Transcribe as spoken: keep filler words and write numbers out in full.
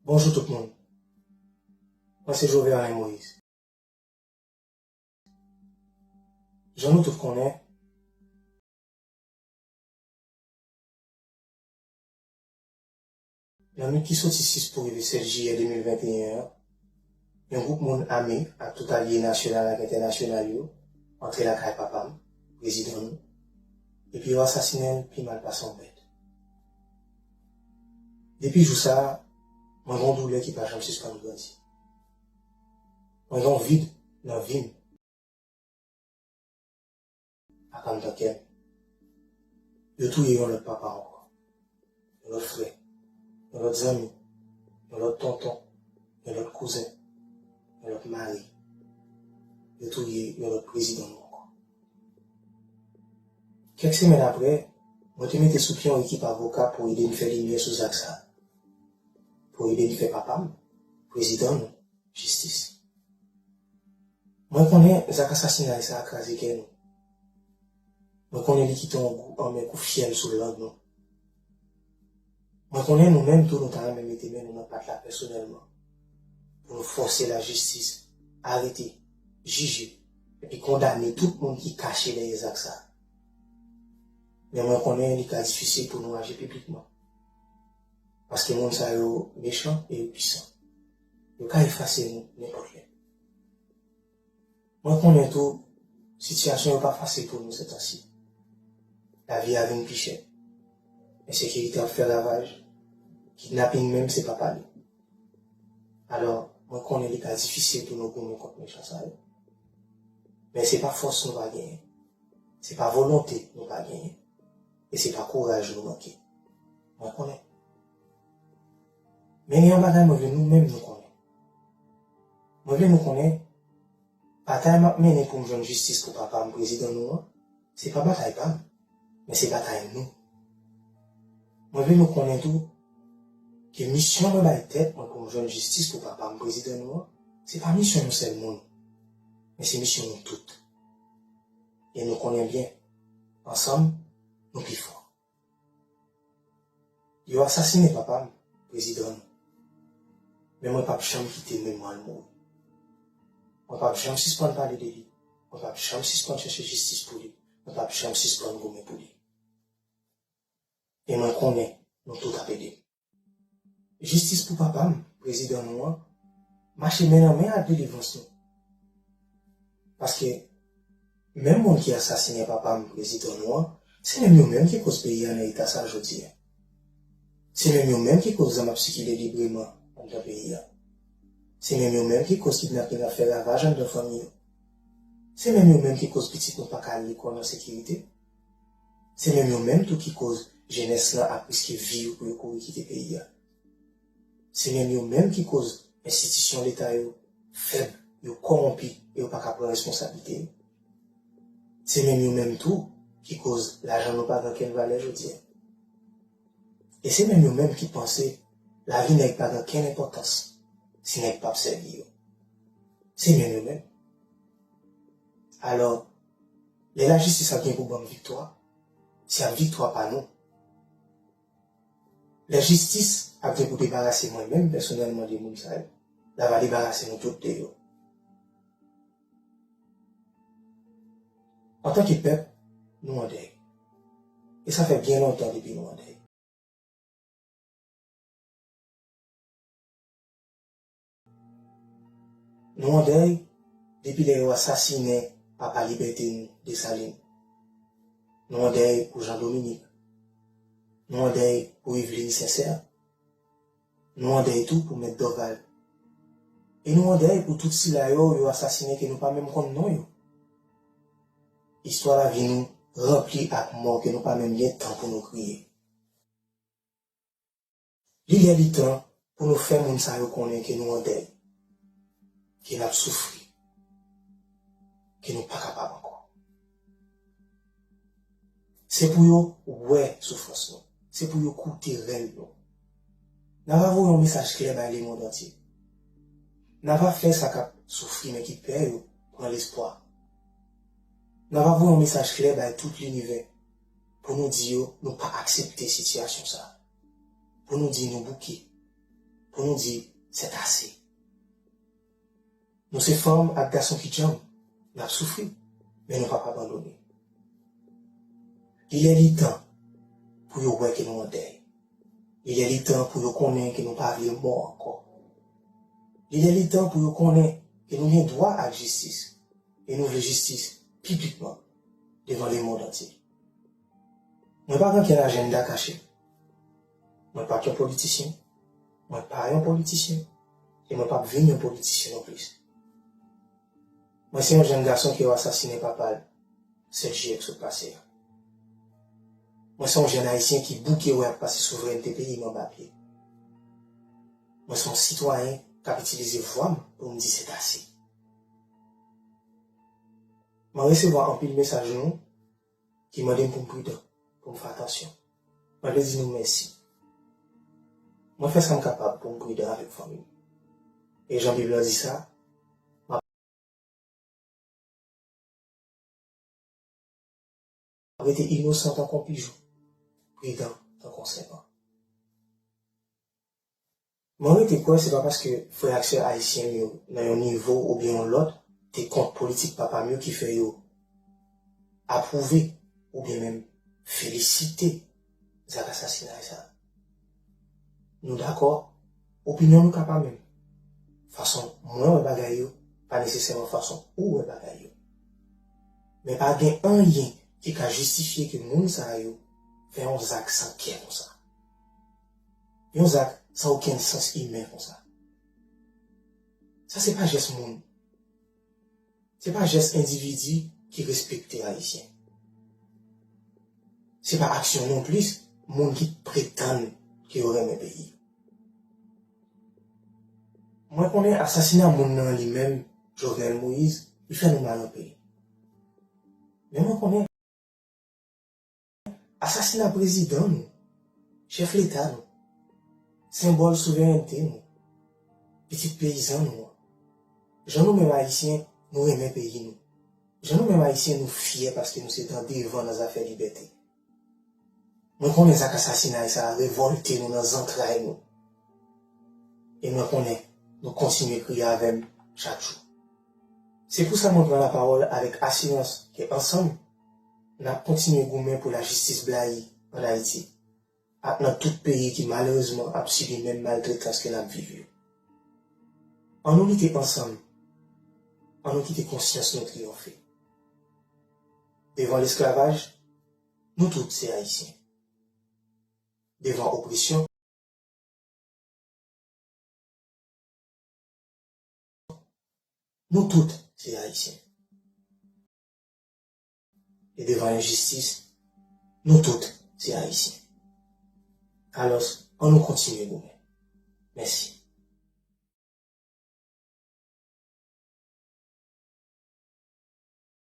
Bonjou tout moun. Mwen se Joverlin Moïse. Jan nou tout konnen, nan nwit ki soti sis pou rive sèt jiyè de mil venteyen an, yon gwoup moun ame ak tout alye nasyonal ak entènasyonal yo antre lakay papa m, prezidan nou, epi yo asasinen l pi mal pase yon bèt. Depi jou sa a, mwen gen yon doulè ki pa janm sispann grandi. Mwen gen yon vid nan vi m ak anndan kè m. Yo touye yon lòt papa ankò, yon lòt frè, yon lòt zanmi, yon lòt tonton, yon lòt kouzen, yon lòt mari. Yo touye yon lòt prezidan nou ankò. Kèk semèn apre, mwen te mete sou pye yon ekip avoka pou ede n fè limyè sou zak sa a, pou ede n fè papa m, prezidan nou, jistis. Mwen konnen zak asasinay sa a kraze kè nou. Mwen konnen li kite yon gou anmè kou fyèl sou lang nou. Mwen konnen nou menm tou nou ta renmen mete men nou nan pat la pèsonèlman pou nou fòse lajistis arete, jije, epi kondane tout moun ki kache dèyè zak sa a. Men mwen konnen li ka difisil pou nou aji piblikman. Paske moun sa yo mechan e yo pwisan. Yo ka efase nou nenpòt lè. Mwen konnen tou, sitiyasyon yo pa fasil pou nou sètansi. Lavi a vin pi chè. Ensekirite ap fè ravaj. Kidnaping menm se pa pale. Alò, mwen konnen li ka difisil pou nou goumen kont mechan sa yo. Men se pa fòs nou pa genyen. Se pa volonte nou pa genyen. E se pa kouraj nou manke. Mwen konnen. Men gen yon bagay mwen vle nou menm nou konnen. Mwen vle nou konnen, batay m ap mennen pou m jwenn jistis pou papa m, prezidan nou an, se pa batay pa m, men se batay nou. Mwen vle nou konnen tou ke misyon mwen bay tèt mwen pou m jwenn jistis pou papa m, prezidan nou an, se pa misyon yon sèl moun, men se misyon nou tout. E nou konnen byen, ansanm, nou pi fò. Yo asasinen papa m, prezidan nou. Men mwen p ap janm kite memwa l mouri. Mwen p ap janm sispann pale de li. Mwen p ap janm sispann chèche jistis pou li. Mwen p ap janm sispann goumen pou li. E mwen konnen nou tout ap ede m. Jistis pou papa m, prezidan nou an, mache men nan men ak delivrans nou. Paske menm moun ki asasinen papa m, prezidan nou an, se menm yo menm ki koz peyi a nan eta sa jodi a. Se menm yo menm ki koz zam ap sikile libreman anndan peyi a. Se menm yo menm ki koz kidnaping ap fè ravaj anndan fanmi yo. Se menm yo menm ki koz pitit nou pa ka al lekòl an sekirite. Se menm yo menm tou ki koz jenès lan ap riske vi yo pou yo kouri kite peyi a. Se menm yo menm ki koz enstitisyon leta yo fèb, yo kòwonpi e yo pa ka pran responsablite yo. Se menm yo menm tou ki koz lajan nou pa gen okenn valè jodi a. E se menm yo menm ki panse lavi nèg pa gen okenn enpòtans si nèg p ap sèvi yo. Se menm yo menm. Alò, lè lajistis ap gen pou ban m viktwa, se ap viktwa pa nou. Lè jistis ap gen pou debarase mwen menm pèsonèlman de moun sa yo, l ava debarase nou tout de yo. Antanke pèp, nou an dèy. E sa fè byen lontan depi nou an dèy. Nou an dèy depi lè yo asasinen papa libète nou, Desalin. Nou an dèy pou Jan Dominik. Nou an dèy pou Eveline Sincère. Nou an dèy tou pou Mèt Dorval. E nou an dèy pou tout sila yo yo asasinen ke nou pa menm konn non yo. Istwa lavi nou ranpli ak mò ke nou pa menm gen tan pou nou kriye. Li lè li tan pou nou fè moun sa yo konnen ke nou an dèy, ke n ap soufri, ke nou pa kapab ankò. Se pou yo wè soufrans nou. Se pou yo koute rèl nou. N ava voye yon mesaj klè bay lemonn antye. N ava fè sa k ap soufri men ki pè yo pran lespwa. N ava voye yon mesaj klè bay tout linivè pou nou di yo nou pa aksepte sitiyasyon sa a. Pou nou di nou bouke. pou nou di, c'est assez. Nou se fanm ak gason ki djanm, n ap soufri, men nou p ap abandone. Li lè li tan pou yo wè ke nou an dèy. Li lè li tan pou yo konnen ke nou pa vle mò ankò. Li lè li tan pou yo konnen ke nou gen dwa ak jistis, e nou vle jistis piblikman devan lemonn antye. Mwen pa gen okenn ajanda kache. Mwen pa t yon politisyen. Mwen pa yon politisyen. E mwen p ap vin yon politisyen non plis. Mwen se yon jèn gason ke yo asasinen papa l sèt jiyè k sot pase a. Mwen se yon jèn ayisyen ki bouke wè y ap pase souvrènte peyi m anba pye. Mwen se yon sitwayen k ap itilize vwa m pou m di c'est assez. Mwen resevwa anpil mesaj nou ki mande m pou m pridan, pou m fè atansyon. Mwen vle di nou mèsi. Mwen fè sa m kapab pou m pridan avèk fanmi m. E jan Bib lan di sa, m ap rete inosan tankou yon pijou, pridan tankou yon sèpan. Mwen rete kwè se pa paske frè ak sè ayisyen m yo nan yon nivo oubyen yon lòt te kont politik papa m yo ki fè yo apwouve oubyen menm felisite zak asasinay sa a. Nou dakò, opinyon nou ka pa menm. Fason mwen wè bagay yo pa nesesèman fason ou wè bagay yo. Men pa gen anyen ki ka jistifye ke moun sa yo fè yon zak san kè konsa. Yon zak san okenn sans imen konsa. Sa se pa jès moun. Se pa jès endividi ki respekte Ayisyen. Se pa aksyon non plis moun ki pretann ke yo renmen peyi yo. Mwen konnen asasina moun nan li menm, Jovenel Moïse, li fè nou mal anpil. Men mwen konnen asasina prezidan nou, chèf leta nou, senbòl souverènte nou, pitit peyizan nou an. Jan nou menm Ayisyen, nou renmen peyi nou. Jan nou menm Ayisyen, nou fyè paske nou se tan devan nan zafè libète. Mwen konnen zak asasinay sa a revòlte nou nan zantray nou. E mwen konnen nou kontinye kriye avè m chak jou. Se pou sa mwen pran lapawòl avèk asirans ke ansanm, n ap kontinye goumen pou lajistis blayi ann Ayiti ak nan tout peyi ki malerezman ap sibi menm maltretans ke n ap viv yo. Ann nou lite ansanm, ann nou kite konsyans nou triyonfe. Devan lesklavaj, nou tout se Ayisyen. Devan opresyon, nou tout se Ayisyen. E devan enjistis, nou tout se Ayisyen. Alòs, ann nou kontinye goumen. Mèsi.